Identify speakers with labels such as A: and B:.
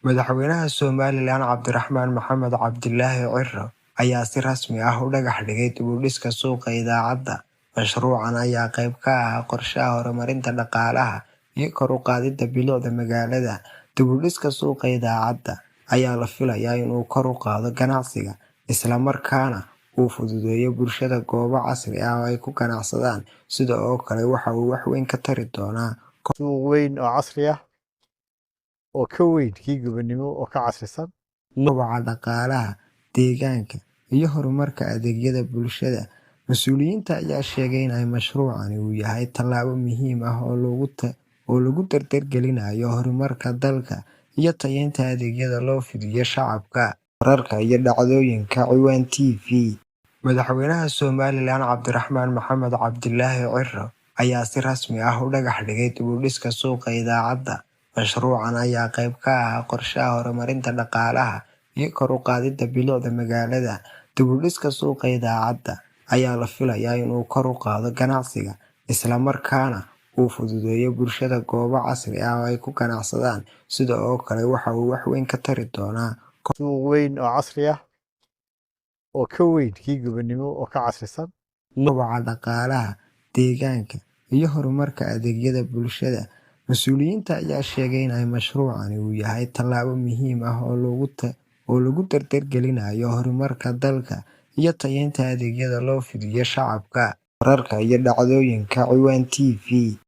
A: Madaxweynaha Somalilan Cabdiraxmaan Maxamed Cabdilaahi Ciro ayaa si rasmi ah u dhagax dhigay dib u dhiska suuqa Idaacadda. Mashruucan ayaa qayb ka ah qorshaha horumarinta dhaqaalaha iyo kor u qaadida bilicda magaalada. Dib u dhiska suuqa Idaacadda ayaa la filayaa inuu kor u qaado ganacsiga, isla markaana uu fududeeyo bulshada goobo casri ah oo ay ku ganacsadaan. Sidoo kale waxa uu wax weyn ka tari doonaa
B: Suuq weyn oo casri ah oo ka weyn kii gobonimo oo ka casrisan.
A: koboca dhaqaalaha deegaanka iyo horumarka adeegyada bulshada. Mas'uuliyiinta ayaa sheegay in mashruucani uu yahay tallaabo muhiim ah oo lagu dardargelinayo horumarka dalka iyo tayeynta adeegyada loo fidiyo shacabka. Wararka iyo dhacdooyinka Ciwaan TV. Madaxweynaha Somalilan Cabdiraxmaan Maxamed Cabdilaahi Ciro ayaa si rasmi ah u dhagax dhigay dib u dhiska suuqa Idaacadda. Mashruucan ayaa qayb ka ah qorshaha horumarinta dhaqaalaha iyo kor u qaadida bilicda magaalada. Dib u dhiska suuqa Idaacadda ayaa la filayaa inuu kor u qaado ganacsiga, isla markaana uu fududeeyo bulshada goobo casri ah oo ay ku ganacsadaan. Sidoo kale waxa uu wax weyn ka tari doonaa
B: Suuq weyn oo casri ah oo ka weyn kii gobonimo oo ka casrisan.
A: koboca dhaqaalaha deegaanka iyo horumarka adeegyada bulshada. Mas'uuliyiinta ayaa sheegay in mashruucani uu yahay tallaabo muhiim ah oo lagu dardargelinayo horumarka dalka iyo tayeynta adeegyada loo fidiyo shacabka. Wararka iyo dhacdooyinka Ciwaan TV.